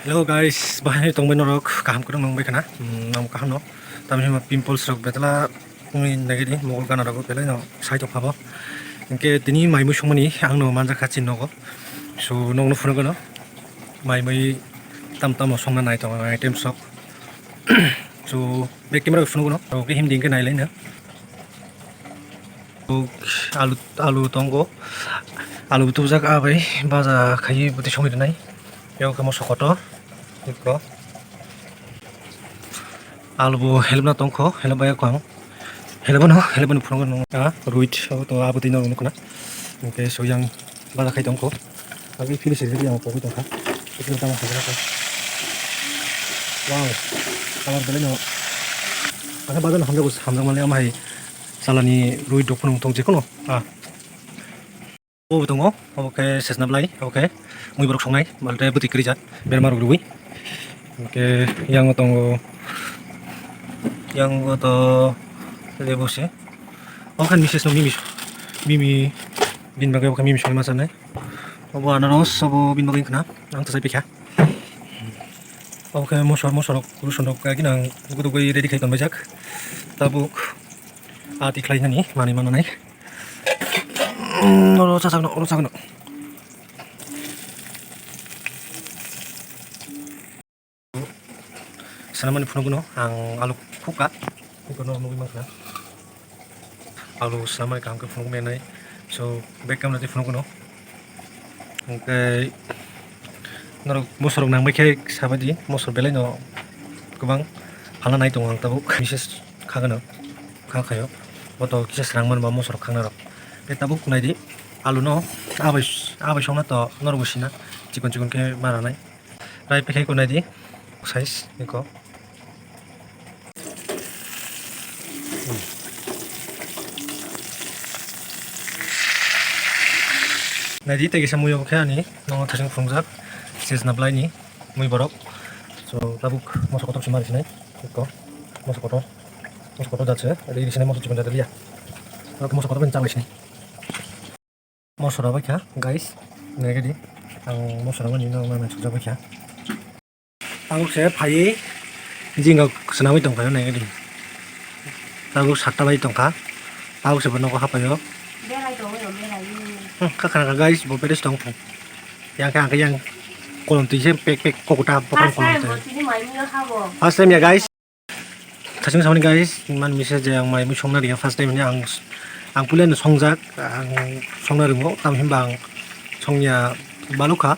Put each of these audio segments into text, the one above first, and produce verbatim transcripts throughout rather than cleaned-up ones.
Hello guys, bahai tongbai norok kaham kwrwng nang bai khana? Hmm, nang kaham no. Tamni hwnba pimples rok betla wngwi nagidi mokol gana rogo belai no sai tong phabo. Hinkhe tini mai mui songmani ang no manjak kha chini nogo. So nokno phunukgwno mai mui tam tamo songna nai tongo items rok. So back camera phunukgwno, rok himdi hinkhe nai laino. Alu, alu tongo. Alu butubjak, ah bai baja khaiwi bwtwi songwi rwnai. Yao khe moso kotor. Eko. Alu bo helpna tongkho, help bai kho ang. Helpno, helpni phunukgwno, ah, ruit, abo to abo twi no nukna. Hinkhe so yang baja khai tongkho. Agi finish area ang pogwi tongkha. Ito tama khajago. Wow. Color belai no. Ang bajar no hamjago, hamjak mani amhai salani rui dok phano tong jekhuno. Ah. Obo tongo, obo khe sesna belai, obo khe mui borok songnai, malte bwtwi kwrwi jak, berma rok rwi. Hinkhe yango tongo, yango to lebu se. Obo khe message no mimi, mimi bini bagwi obo khe mimi songwi ma sanai. Obo anaros, obo bini bagwi wngkha na, ang to sai pikha. Obo khe mosor, mosor rok, rosun rok kagina ang gudugwi ready khai tonbaijak. Tabuk ati khlainani manwi mananai. Oro chachakno, oro chakno. Sanamani phunukno ang alu khukha, khukha no nugwi mankha. Alu sanamani kaham khe phunuk menai. So back camera tei phunukno. Hinkhe norok mosor rok nangbai khe sabaidi, mosor belai no kwbang phalna nai tongo ang tabuk. Message khagano, kha khayo. Boto kisa srang manba mosor rok khangna rok. Tei tabuk naidi alu no abai, abai songna to norok bo sina chikon chikon khe ma ranai. Rai pekhai ko naidi size ni ko. Naidi tei kisa mui obo khe ani nongo thasing phunukjak sesna belai ni mui borok. So tabuk moso kotor se mari sinai ko moso kotor, moso kotor jat se ri sinai moso chikon jat liya. Moso kotor bai chak lai sinai. Mosora bai kha guys, naigadi ang mosora mani no nang sujak bai kha. Tabuk se phaiwi jinga swnamwi tong kha naigadi. Tabuk satta bai tong kha. Tabuk se bo nogo hapaio. Berai tongwi rw berai. Hmm, kha khana kha guys, bo beres tong thung. Yang khe ang khe yang kolom twi se pek pek kokuta bokol kolom twi. First time ya guys. Thasing samani guys, man misa je ang mai mui songna ringa first time ni ang, ang puila no songjak, ang songna ringo, tam himba ang songya balukha.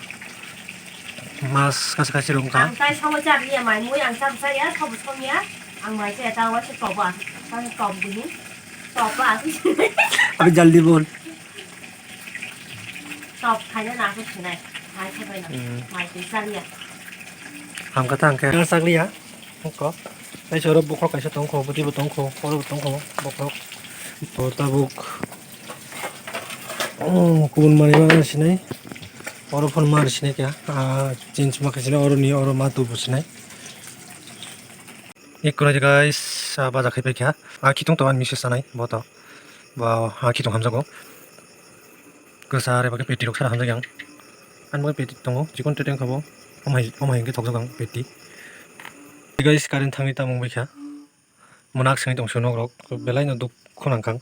Mas kasa kasi rong kha. Ang tai songo chap ya mai mui ang chap sa ya, sobo song ya. Ang mai se ta wa se top a. Ang top dini. Top a. Abi jaldi bol. Top khaina na se sinai. Mai se bai na. Hmm. Mai se chal ya. Ham kata ang khe. Chak liya. Ko. Tei se oro bokhorok kaisa tongkho, bwtwi bo tongkho, oro bo tongkho, bokhorok. To tabuk, oh, kubun manwi ma sinai. Oro phano ma sinai kha. Ah, change ma kha sinai, oro ni oro ma tubu sinai. Ek kora guys, ah, baja khai pai kha. Ah, khitung to ani misa sanai, bo to. Ba, ah, khitung hamjago. Kwchar eba khe peti rok sara hamjak yang. Ani bagwi peti tongo, chikon tete wngkha bo. Omo hai, omo hai hwnkhe thokjak ang peti. Guys, current thangwi tamo wngwi kha. Mwnak sengwi tong sio nok rok, belai no dukhu nang kha.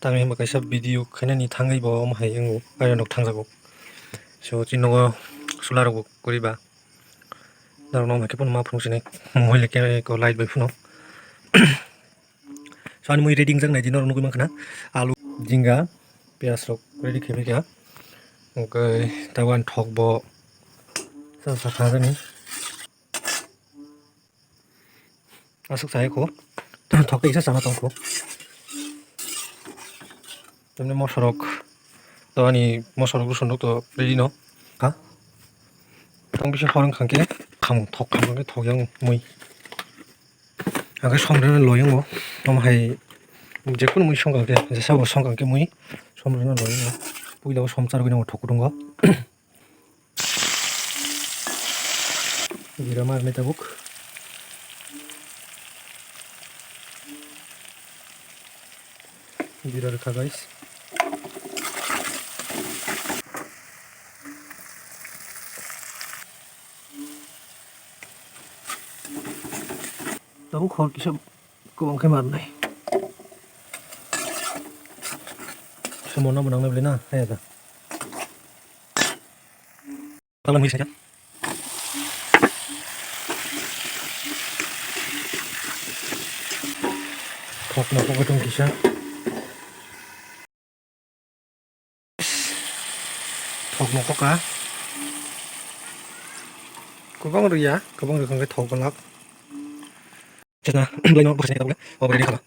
Tamni hwnba kaisa video khainani thangwi bo omo hai wngo, current rok thangjago. So, chini nogo chwla rok bo kwrwi ba. Norok no omo hai khe phano ma phunuk sinai. Mohile khe ko light bai phano. So ani mui ready wngjak nai di norok nugui mankha na alu, jinga, piyaj rok ready khe bai kha. Hwnkhe tabuk ani thok bo sa sa kha jani. Aswk chai kho. Thok khe kisa chana tong kho. Tamni mosorok to ani mosorok rusunok to ready no. Ha? Tong bisi hor wngkha khe kham thok kham khe thok yang mui. Ang khe somrwna loyang bo. Omo hai jekunu mui songkang khe jesa bo songkang khe mui somrwna loyang bo. Puila o somchar gwi nango thok kutung o. Jira marnai tabuk. Jira rwkha guys. Abo khor kisa kwbang khe marnai. Somo no bo nangnai bwlai na, haya da. Tala mui saka. Thok no pokok tong kisa. Thok no poka. Kwbang rwya, kwbang rwkha khe thok gwlak. Chwna, belai no bwkha sini tabuk, o belai ni kha.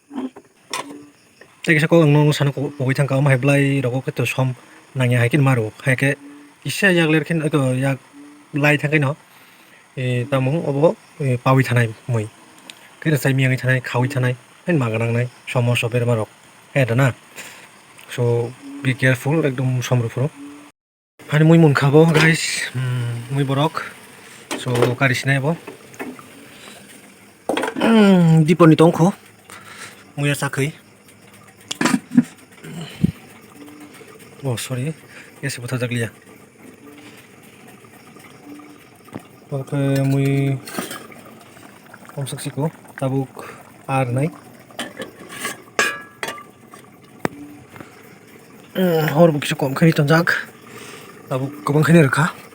Tei kisa kok ang no sano kok pogwi thangkha, omo hai belai rogo khe to som nangya hai khe ma rwo, hai khe kisa yak ler khe, yak lai thang khe no, eh, tamo obo, eh, pawi thanai mui. Khe rwchai miyangwi thanai, khawi thanai, hai ma gwnang nai, somo so berma rok, hai da na. So, be careful, ekdom som rw phuru. Hani mui munkha bo, guys, hmm, mui borok. So, kari sinai bo. Hmm, dipor ni tongkho. Muya sakhi. Oh, sorry. Yes, buthajak liya. Oke, mui omsak siko. Tabuk ar nai. Hmm, hor bo kisa kom khe tonjak. Tabuk kwbang khe rwkha.